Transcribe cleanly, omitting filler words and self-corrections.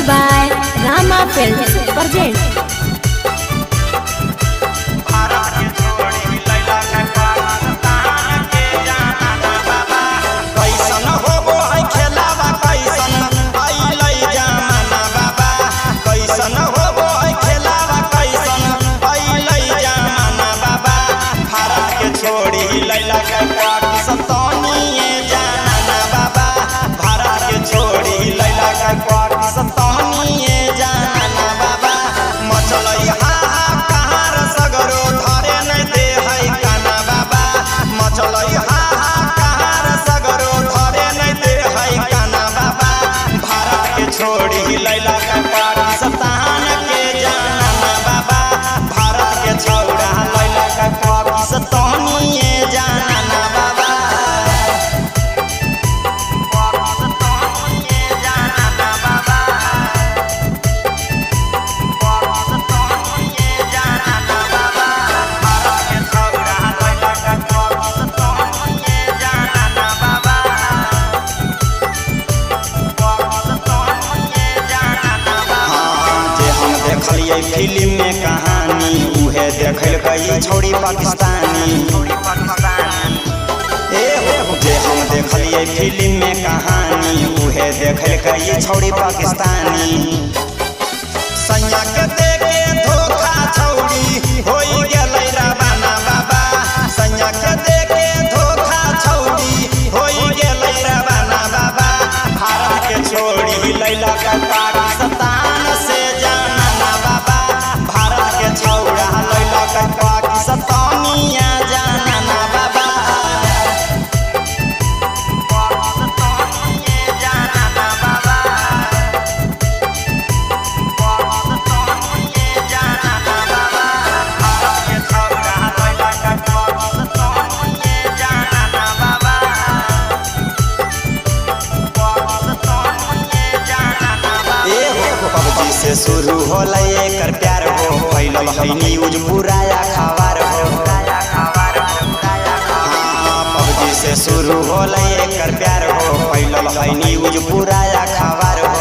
by Rama Films present. कैसन होबो है खेलावा कैसन अइलै जमाना बाबा। कैसन होबो है खेलावा कैसन अइलै जमाना बाबा। भारत के छोड़ी लैला के पाकिस्तानिए जाना बाबा। भारत के छोड़ी लैला के पाकिस्तानिए जाना बाबा। मचलै हाहाकार सगरो धरे नै दे है काना बाबा। मचलै हाहाकार सगरो धरे नै दे है काना बाबा। भारत के छोड़ी लैला के पाकिस्तान के जाना बाबा। भारत के छौड़ा लैला के पाकिस्तानिए जाना बाबा। पाकिस्तानिए जाना बाबा। पाकिस्तानिए जाना बाबा। भारत के छौड़ा लैला के पाकिस्तानिए जाना बाबा। हाँ, जे हम देखलियै फिल्म में कहानी उहे देखलकै छौड़ी पाकिस्तानी। ए हो, जे हम देखलियै फिल्म में कहानी उहे देखलकै छौड़ी पाकिस्तानी। सैया के देके धोखा छौड़ी होई गेलै रवाना बाबा। सैया के देके धोखा छौड़ी होई गेलै रवाना बाबा। भारत के छोड़ी लैला के पाकिस्तान से जाना बाबा। भारत के छौड़ा लैला के पाकिस्तानिया जाना बाबा। पाकिस्तानिए जाना बाबा। पाकिस्तानिए जाना बाबा। भारत के छौड़ा लैला के पाकिस्तानिए जाना बाबा। पाकिस्तानिए जाना बाबा। ए हो, पबजी से शुरू होला एकर प्यार हो, फैलल है न्यूज पूरा अखबार हो। हाँ, पबजी से शुरू होला एकर प्यार हो, फैलल है न्यूज पूरा अखबार हो।